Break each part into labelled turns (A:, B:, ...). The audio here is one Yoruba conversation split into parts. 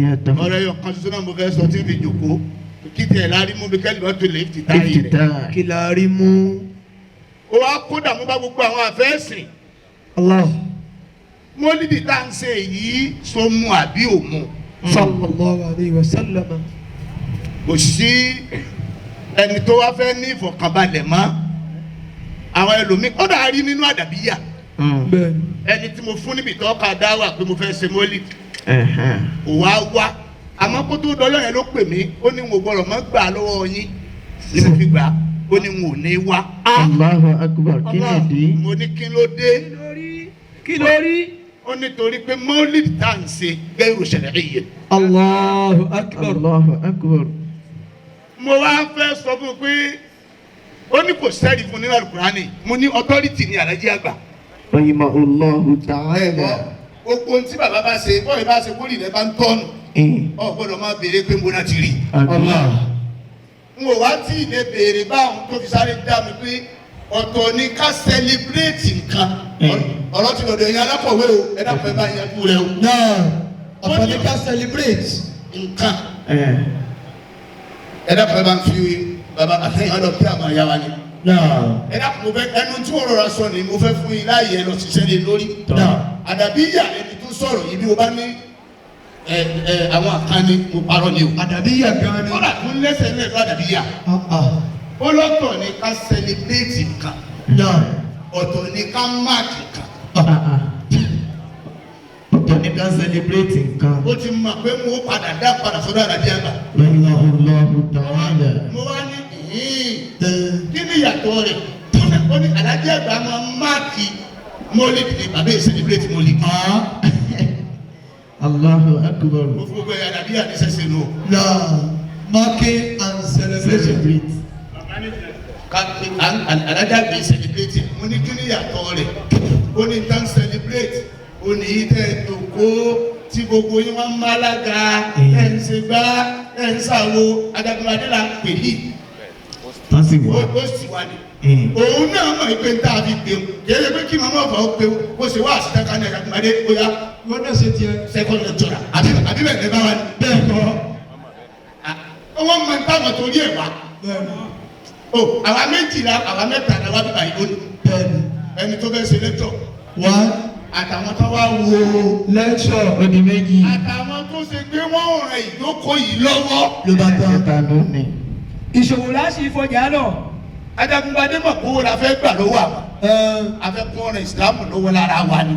A: Ọ̀rẹ́ yọ kan ṣoṣo náà mo fẹ́ sọ tí ń fi jòkó kí tiẹ̀ lárí mú bí kẹ́lí bá tó lè fi táyì rẹ̀.
B: Iftitah.
C: Kí la rí mú?
A: Ó wá kó dààmú bá gbogbo àwọn àfẹ́sìn.
C: Allah.
A: Mólídì tá à ń ṣe yìí, so mu àbí òmu?
C: Sallallahu alayhi wa sallam.
A: Kò sí ẹni tó wá fẹ́ ní ìfọ̀kànbalẹ̀ mọ́. Àwọn ẹlòmíì ó dà rí nínú àdàbíyà.
C: Bẹ́ẹ̀ni.
A: Ẹni tí mo fún níbi tó ká dá wà pé mo fẹ́ ṣe mólídì kò wá wá, àmọ́ kó tó dọ́lọ́ yẹn ló pè mí. Ó ní mo gbọ́dọ̀ mọ́ gbà lọ́wọ́ yín ni mo fi gbà á. Ó ní n ò ní wá.
B: Allahu akbar, kí
C: Allah.
B: nìdí?
A: Mo ní kí ló dé?
C: Kí ló rí?
A: Ó nítorí pé mólídì tá à ń ṣe gẹ́rù ṣẹlẹ̀ yìí.
C: Allahu akbar.
B: Allahu akbar.
A: Mo wá fẹ́ sọ fún un pé ó ní kò sẹ́ẹ̀rì fún nínú Alukurani. Mo ní authority ní Alájí Àgbà.
B: Rahimahullahu ta'ala.
A: Gbogbo ohun tí bàbá bá ṣe, bọ́ọ̀ bá ṣe kórìí rẹ bá ń tọ́nu, ọ gbọ́dọ̀ máa béèrè pé mo náà ti rí.
B: Allah.
A: N ò wá tí ì lè béèrè báwọn tó fi sáré dá mi pé ọ̀tọ̀ ni ká celebrate nǹkan. Ọ̀rọ̀ ti lọ́dọ̀ ẹ̀yin alákọ̀wé o, ẹ dákun, ẹ bá yanjú rẹ o.
C: Náà, ọ̀tọ̀ ní ká celebrate.
A: Nǹkan, ẹ dákun, ẹ bá ń fi bàbá àtẹ̀yìn ọ̀dọ̀ kí àwọn àyà wa ni.
C: Náà.
A: Ẹ dákun, mo fẹ́ ẹnu tí mo rọra sọ ni mo fẹ́ fún yín láàyè, ẹ lọ ṣiṣẹ́ lé lórí.
C: Náà.
A: Àdàbí ìyá ẹni tó sọ̀rọ̀ yìí, bí o bá ní ẹ ẹ àwọn àkànni, mo parọ́ ni o.
C: Àdàbí yà gan ni.
A: Kọ́dà tó lẹ́sẹ̀ lẹ́ẹ̀dọ́ àdàbí yà.
C: Ah, ah.
A: Ó lọ́tọ̀ ni ká celebrate nǹkan,
C: Náà.
A: ọ̀tọ̀ ni ká mark nǹkan.
B: Ah, ah. Ọ̀tọ̀ ní ká celebrate nǹkan.
A: Ó ti mọ̀ pé mo padà dá padà sọ́dọ̀ Àdàbí Àgbà.
B: Rahimahullahu ta'ala.
A: Mo wá ní ìhín, kí ni ìyàtọ̀ rẹ̀? Ó ní Àdájọ́ Àgbà máa mark mólídì ni, bàbá yìí celebrate mólídì.
C: Ah.
B: Allahu akbar.
A: Mo fún gbogbo ẹ̀yà àdàbí àdìsẹ́sẹ́ nù.
C: Náà. Marking and celebration.
B: Celebrate.
A: Àdájọ́ Àgbà celebrate. Mo ní kí ni ìyàtọ̀ rẹ̀? Ó ní tán celebrate, ó ní yí tẹ́ ẹ jòkó tí gbogbo yín wọ́n ń málága, ẹ̀ ń ṣe gbá, ẹ̀ ń ṣàwo. Ajagunmadé la pè ní.
B: Tán sì wá.
A: Ó sì wá ní. Òun náà mọ̀ pé ń tá a fi pè ó, kì í ṣe pé kí màmá ọ̀fà ó pè ó kó ṣe wá àṣìṣe ní Ajagunmadé ó yá.
C: Wọ́n náà ṣe tiẹ̀.
A: Second lecturer, àbí bẹ́ẹ̀ ní bá wa ní.
C: Bẹ́ẹ̀ kọ́.
A: Wọ́n mọ táwọn torí ẹ̀ wá.
C: Bẹ́ẹ̀ni.
A: O àwa méjìlá, àwa mẹ́ta la wá bíbá yìí lónìí.
C: Bẹ́ẹ̀ni.
A: Ẹni tó fẹ́ ṣe lecture
C: One.
A: àtàwọn tó wá wo
C: Lecture.
B: Ó di méjì.
A: Àtàwọn tó ṣe pé wọ́n ràn ìjókòó yìí lọ́wọ́.
C: Ló bá tán.
B: Ẹ̀ta lónìí.
D: Ìṣòwò láti ìfọjà lọ.
A: Ajagunpadé mọ̀ kó la fẹ́ gbà lọ́wọ́ àwọn
C: Ẹ
A: afẹ́ kún ọ̀rọ̀ Ìsìlámù lọ́wọ́ lára wa ni.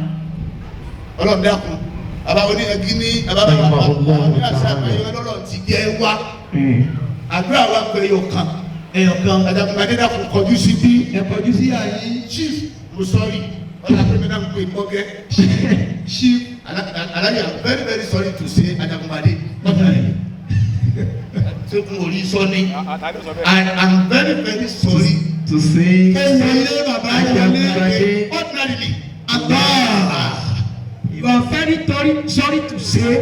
A: Ọlọ́run dákun, bàbá oníyanjú ní bàbá bàbá bàbá ní àṣà àgbáyé, Ọlọ́run ti jẹ́ wá. Àdúrà wa pé yóò kàn.
C: Ẹyọ kan.
A: Ajagunpadé, dákun, kọjú sí bí.
C: Ẹ kọjú sí àyín.
A: Chief, mo sorry, ọlọ́run pé mi náà ń pè mọ́gẹ́.
C: Chief.
A: Aláya, very very sorry to say, Ajagunpadé ṣé kún orí sọ ni, I am very very sorry
B: To say.
C: Ẹ wọlé, bàbá, wọlé.
B: Ajagunpadé.
A: Ordinarily.
C: Allah.
D: You are very sorry, sorry to say,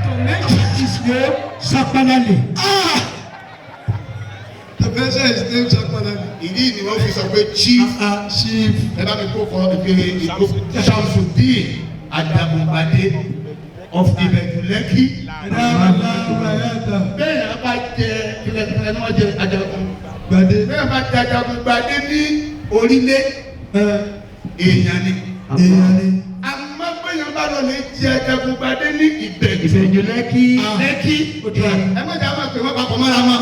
D: to mention his name Sapanali.
C: Ah! The person is named Chakwalani.
A: Ìdí ni wọ́n fi sọ pé chief.
C: Ah, chief.
A: Ẹ bá mi kó kọ ìpele ìkó Shamsudeen Ajagunpadé of Ìbẹ̀jú Lẹ́kì. Bẹ́ẹ̀ yẹn bá jẹ kílẹ̀kílẹ̀ ní wọ́n jẹ Ajagun
C: Gbadé.
A: bẹ́ẹ̀ bá jẹ Ajagunpadé ní orílẹ̀,
C: Ẹ
A: èèyàn ni.
C: Èèyàn ni.
A: Àmọ́ bẹ́ẹ̀ bá lọ lè jẹ Ajagunpadé ní Ìbẹ̀jú
B: Ìbẹ̀jú Lẹ́kì.
A: Lẹ́kì, ẹ má jà máa pè wọ́n papọ̀ mọ́ra wọn.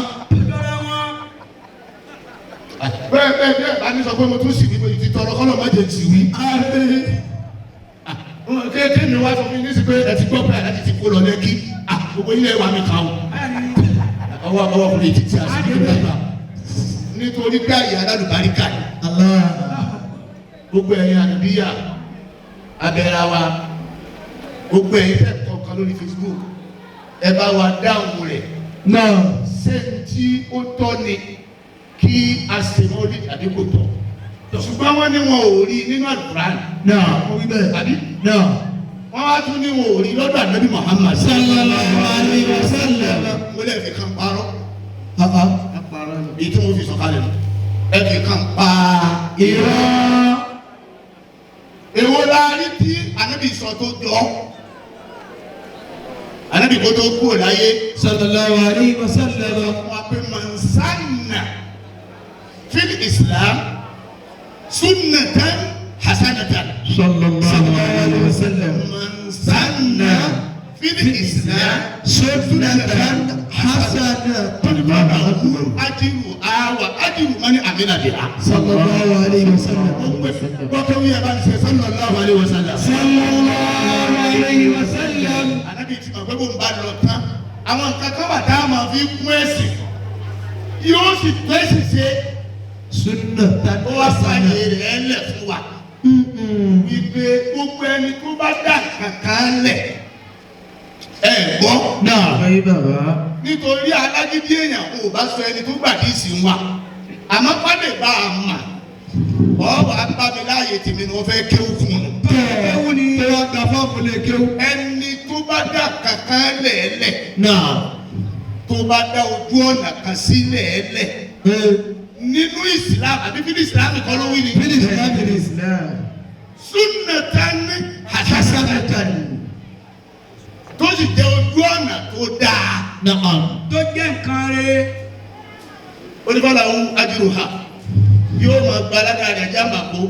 A: Bẹ́ẹ̀ bẹ́ẹ̀ bẹ́ẹ̀ bá ní sọ pé mo tún sì ní mo ti tọrọ kọ́lọ̀ má jẹ tì wí.
C: Àmín.
A: Kéèké mi wá sọ fún mi ní sí pé ẹ ti gbọ́ pé aláàjì ti kó lọ Lẹ́kì. Gbogbo ilé wa mi kàn ó ọwọ́ ọwọ́ kò lè ti ti àṣírí nígbà nítorí pé àyè alálùbáríkà ni.
C: Allah.
A: Gbogbo ẹ̀yin àdàbíyà abẹ́ra wa, gbogbo ẹ̀yin tẹ̀ kọ̀ọ̀kan lórí Facebook, ẹ bá wa dáhùn rẹ̀.
C: Náà.
A: Ṣé n tí ó tọ́ ni kí a ṣe mọ́lì àbí kò tọ́? Ṣùgbọ́n wọ́n ní wọn ò rí nínú Àlùkùránì.
C: Náà. Mo wí bẹ́ẹ̀.
A: Àbí?
C: Náà.
A: Wọ́n wá tún ní wọn ò rí lọ́dọ̀ Ànábì Muhammad.
C: Sallallahu alayhi wa sallam.
A: Mo lè fi kan parọ́.
C: Ah ah.
A: Èyí tí mo fi sọ̀kalẹ̀ lọ, ẹ fi kan pa
C: Irọ́.
A: Èwo la rí tí Ànábì sọ tó jọ? Ànábì kó tó kúrò láyé.
C: Sallallahu alayhi wa sallam.
A: Wọ́n pe man sanna fil Islam sunnatan hasanatan.
B: Sallallahu alayhi wa sallam.
A: Man sanna fil Islam
C: Sunnatan hasanatan.
A: ajiru awa ajiru mani amina biha.
C: Sallallahu alayhi wa sallam.
A: Bọ́kẹ́wì yẹn bá ń ṣe sallallahu alayhi wa sallam.
C: Sallallahu alayhi wa sallam.
A: Ànábì tí màá pé bó ń bá lọ tán. Àwọn nǹkan kan wà tá a máa fi kún ẹ̀sìn. Yóò sì tó ẹ̀sìn ṣe.
C: Sunnatan
A: Ó wá fàyè rẹ̀ lẹ̀ fún wa. Wípé gbogbo ẹni tó bá dà kankan lẹ̀. Ẹ gbọ́.
C: Náà.
B: Ayé bàbá.
A: Nítorí alágídí èèyàn kò bá sọ ẹni tó gbàdí ìsìn wa. Àmọ́ pàdé bá a mà. Ọ̀ wá bá mi láàyè tèmi ni wọ́n fẹ́ kéwù fún un.
C: Kéwú ni. Tó wá gba fọ́ọ̀mù lè kéwú.
A: Ẹni tó bá dà kankan lẹ̀ẹ́lẹ̀
C: Náà.
A: tó bá dá ojú ọ̀nà kan sílẹ̀ ẹlẹ̀ nínú Islam àbí fílí Islam kọ́ ló wí ni.
C: Fílí Islam ni.
B: Islam.
A: Sunnatan hasanatan tó sì jẹ́ ojú ọ̀nà tó dáa.
C: Náà.
D: Tó jẹ́ nǹkan rẹ̀.
A: Onífàlàwù ajiruha yóò máa gba aládàá rẹ̀ ajá màkó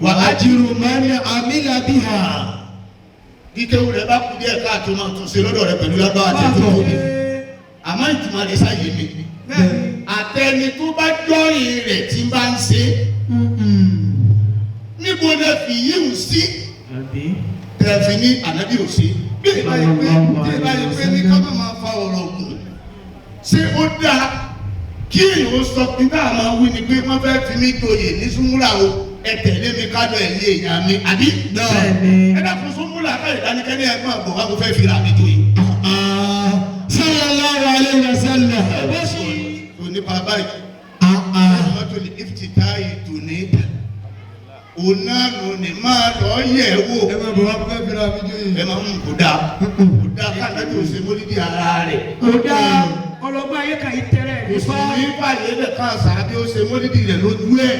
C: Wà á jírù mani amila biha.
A: kíkéwù rẹ̀ bá kú díẹ̀ káàtó máa tún ṣe lọ́dọ̀ rẹ̀ pẹ̀lú lágbára àti tó tóbi. Àmọ́ ìtumọ̀ rẹ̀ sáyé mi.
D: Bẹ́ẹ̀ni.
A: Àtẹni tó bá jọ́yìn rẹ̀ tí bá ń ṣe níbo lẹ fi yíwù sí
B: Àbí.
A: tẹ̀fì ní ànábì ò sí. Bí ìbá yìí pé bí ìbá yìí pé ní ká má máa fa ọ̀rọ̀ gùn ṣé ó dáa kí èèyàn ó sọ pé náà máa wí ni pé wọ́n fẹ́ fi mí joyè ní súnmúrà o ẹ tẹ̀lé mi ká lọ ẹ̀yìn èèyàn mi àbí.
B: Bẹ́ẹ̀ni.
A: Ẹ dákun súnmúrà káyọ̀ dáníkẹ́ ní ẹ̀gbọ́n àgbọ̀n wa kò fẹ́ fi ra mi joyè.
C: Sallallahu alayhi wa sallam.
A: Tó nípa báyìí mọ́tò ní ìfìtá ìdùnní òun náà nù ní máa lọ yẹ̀ wò.
C: Ẹ máa bọ̀ wá fẹ́ fi ra mi jóyè.
A: Ẹ máa ń kó dáa kó dáa káàdé ò ṣe mólídìí ara rẹ̀.
D: Kò dáa. Ọlọ́gbọ́n ayé kan yìí tẹ́rẹ̀
A: Kò sì
D: nípa.
A: ní fàyè lẹ̀ ká sàbí ó ṣe mólídìí rẹ̀ lójú ẹ̀.